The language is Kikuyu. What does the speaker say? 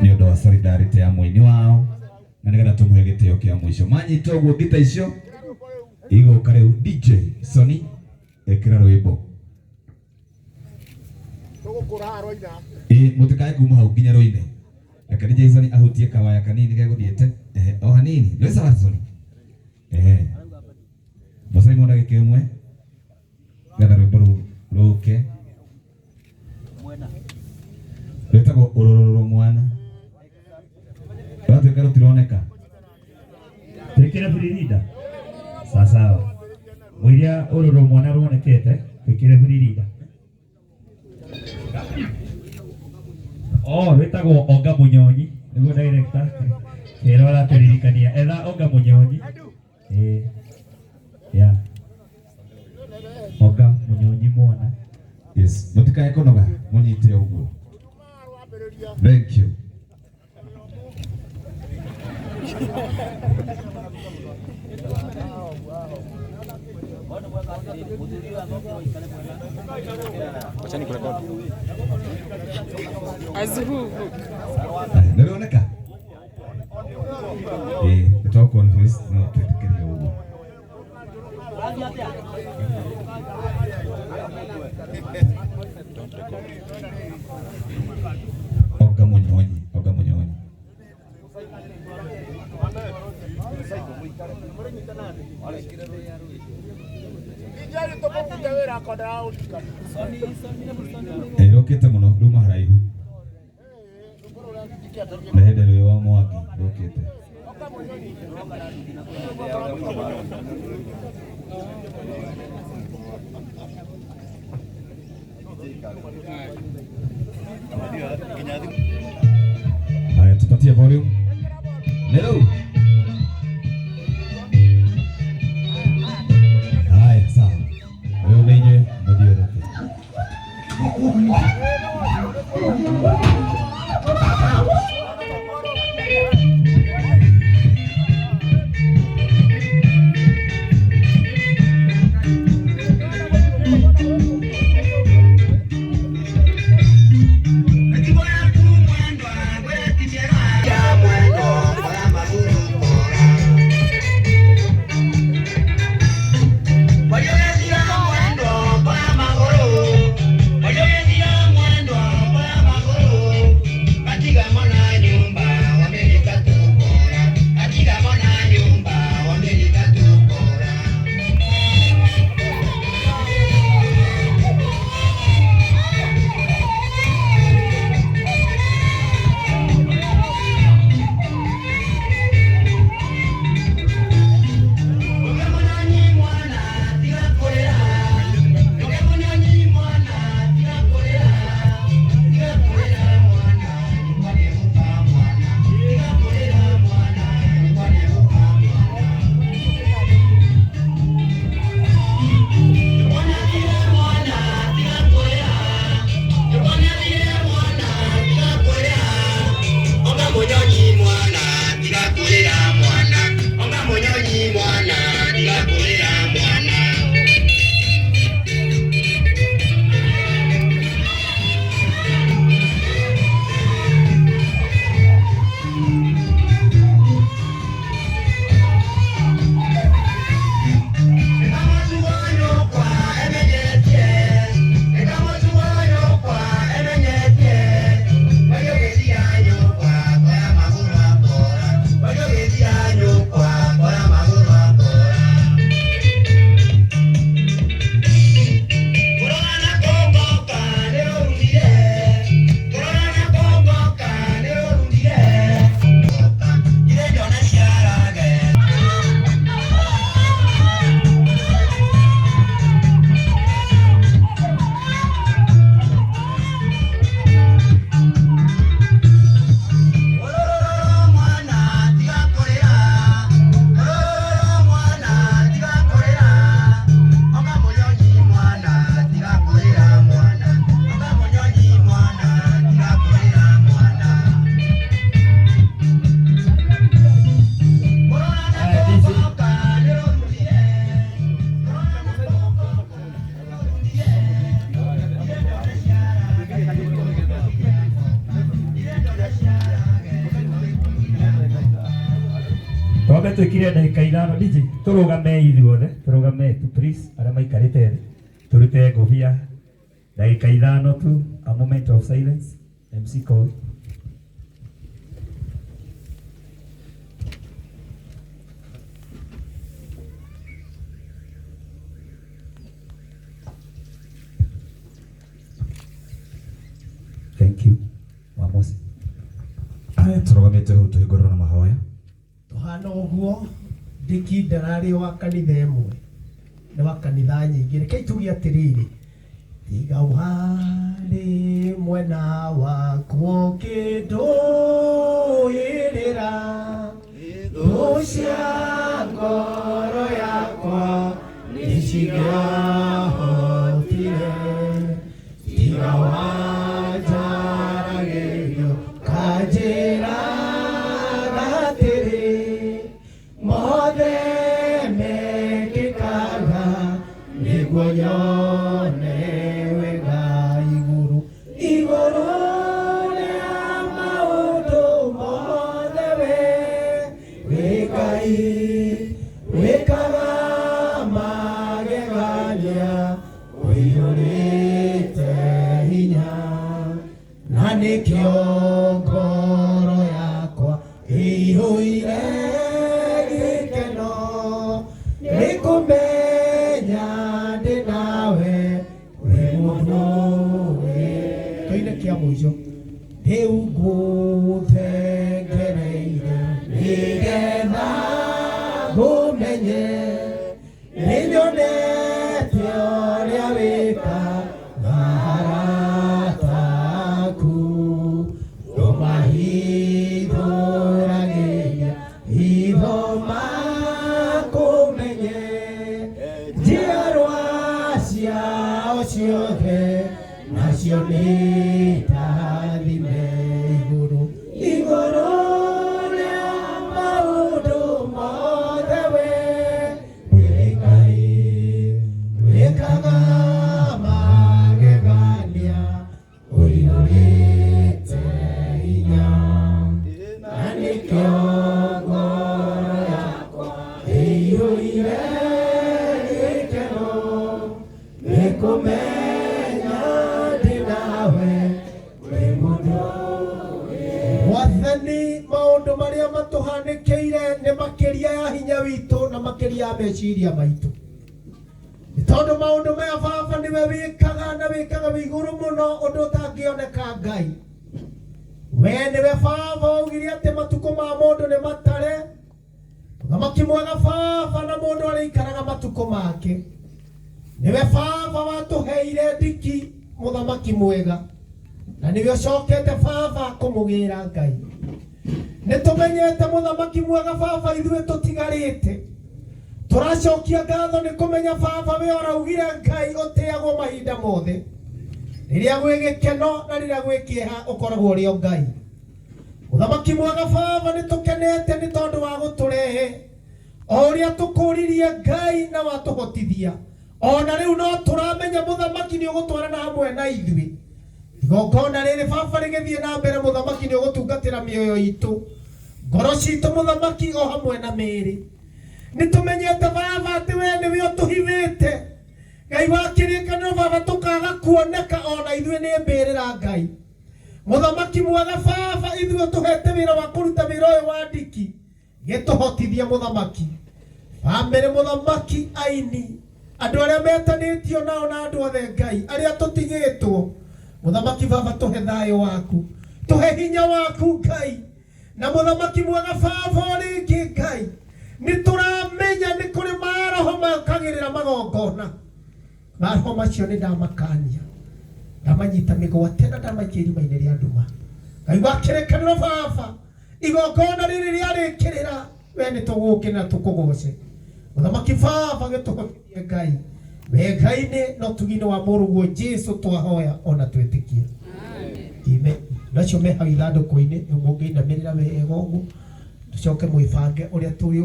Nĩ ũndũ wa solidarity ya mũini wao na nĩgetha tũmũhe gĩtĩo kĩa mũico. Manyita ũguo ngita icio igũka rĩu. DJ Sony, ĩkĩra rwĩmbo. Ĩ mũtikae kuma hau nginya rũine. Reke DJ Sony ahutie kawaya kanini gegũthiĩte. Ehe, o hanini rwĩ sawa Sony. Ehe, Mũcaimo ndagĩka ĩmwe nĩgetha rwĩmbo rũu rũke, rwĩtagwo Ũrũrũ Mwana. Rwatuĩka rũtironeka. Twĩkĩre biririnda sawasawa, mũiria ũrũrũ mwana ruonekete, twĩkĩre biririnda. Oh, rwĩtagwo Onga Mũnyonyi, nĩguo director kĩro aratũririkania. Etha Onga Mũnyonyi. Ĩĩ, yeah. Onga Mũnyonyi mwana. Yes, mũtikae kũnoga, mũnyite ũguo. Thank you. Azuhuhu. Nĩrĩoneka? Ĩĩ, nĩ twa confuse no twĩtĩkĩrie ũguo. Oga Munyonyi, Oga Munyonyi. Ĩrũkĩte mũno ruma haraihu. Nĩ hĩndĩ rwĩ wa Mwangi rũkĩte. Haya, tupatie volume. Nĩ rĩu. Haya, sawa. Rĩu nĩ inyuĩ mũthiũrũke. Twambe twikire ndagika 5 DJ turugame ithuothe turugame tu please aria maikarite thi turute ngobia ndagika 5 tu, a moment of silence. MC Kowi. Thank you. Wamosi. Aya turugamite hau tuhingũrĩrwo na mahoya. Tuhana ũguo Ndiki ndararĩ wa kanitha ĩmwe, nĩ wa kanitha nyingĩ. Rekei tuge atĩrĩrĩ, tiga warĩ mwena wakwo kĩndũĩrĩra, thũ cia ngoro yakwa nĩcingĩahotire. Tiga wanjaragĩrio kanjĩra atĩrĩ, mothe mekĩkaga nĩguo nyone wega igũrũ. Igũrũ rĩa maũndũ mothe we wĩ Ngai, wĩkaga magegania ũiyũrĩte hinya, na nĩkĩo ngoro yakwa ĩiyũire gĩkeno nĩ kũmenya ndĩ nawe wĩ mũndũ wĩ. Tũine kĩa mũico, rĩu ngũthengereire nĩgetha ngũmenye, nĩnyonete ũrĩa wĩkaga arata aku, ndũmahithũragĩria hitho makũmenye, njiarwa ciao ciothe nacio nĩ ndathime. Igũrũ igũrũ rĩa maũndũ mothe we wĩ Ngai, wĩkaga magegania ũiyũrĩte hinya, na nĩkĩo ngoro yakwa ĩiyũire gĩkeno nĩ kũmenya ndĩ nawe wĩ mũndũ. Mwathani, maũndũ marĩa matũhanĩkĩire nĩ makĩria ya hinya witũ na makĩria ya meciria maitũ, nĩ tondũ maũndũ maya baba nĩwe wĩkaga na wĩkaga wĩ igũrũ mũno ũndũ ũtangĩoneka. Ngai, we nĩwe baba waugire atĩ matukũ ma mũndũ nĩ matare, mũthamaki mwega baba, na mũndũ arĩikaraga matukũ make. Nĩwe baba watũheire Ndiki, mũthamaki mwega, na nĩwe ũcokete baba kũmũgĩra. Ngai, nĩ tũmenyete mũthamaki mwega baba, ithuĩ tũtigarĩte tũracokia ngatho nĩ kũmenya baba we ũraugire Ngai ũtĩagwo mahinda mothe, rĩrĩa gwĩ gĩkeno na rĩrĩa gwĩ kĩeha ũkoragwo ũrĩ o Ngai. Mũthamaki mwega baba, nĩ tũkenete nĩ tondũ wa gũtũrehe o ũrĩa tũkũririe Ngai na watũhotithia. Ona rĩu no tũramenya mũthamaki nĩ ũgũtwarana hamwe na ithuĩ igongona rĩrĩ baba rĩgĩthiĩ na mbere. Mũthamaki, nĩ ũgũtungatĩra mĩoyo itũ, ngoro citũ mũthamaki, o hamwe na mĩĩrĩ. Nĩ tũmenyete baba atĩ we nĩwe ũtũhithĩte, Ngai wa kĩrĩkanĩro baba, tũkaga kuoneka ona ithuĩ nĩ mbĩrĩra. Ngai mũthamaki mwega baba, ithuĩ ũtũhete wĩra wa kũruta wĩra ũyũ wa Ndiki, gĩtũhotithie mũthamaki, bamĩrĩ mũthamaki, aini, andũ arĩa metanĩtio nao na andũ othe Ngai arĩa tũtigĩtwo. Mũthamaki baba, tũhe thayũ waku, tũhe hinya waku Ngai. Na mũthamaki mwega baba, o rĩngĩ Ngai, nĩ tũramenya nĩ kũrĩ maroho makagĩrĩra magongona. Maroho macio nĩ ndamakania, ndamanyita mĩgwate na ndamaikia irima-inĩ rĩa nduma. Ngai wa kĩrĩkanĩro baba, igongona rĩrĩ rĩarĩkĩrĩra, we nĩ tũgũkĩna tũkũgoce. Mũthamaki baba, gĩtũhotithie Ngai wega-inĩ na ũtugi-inĩ wa mũrũguo Jesu twahoya ona twĩtĩkie. Amen. Nacio me hau ithandũkũ-inĩ, mũngĩinamĩrĩra wega ũguo, tũcoke mwĩbange ũrĩa tũrĩ.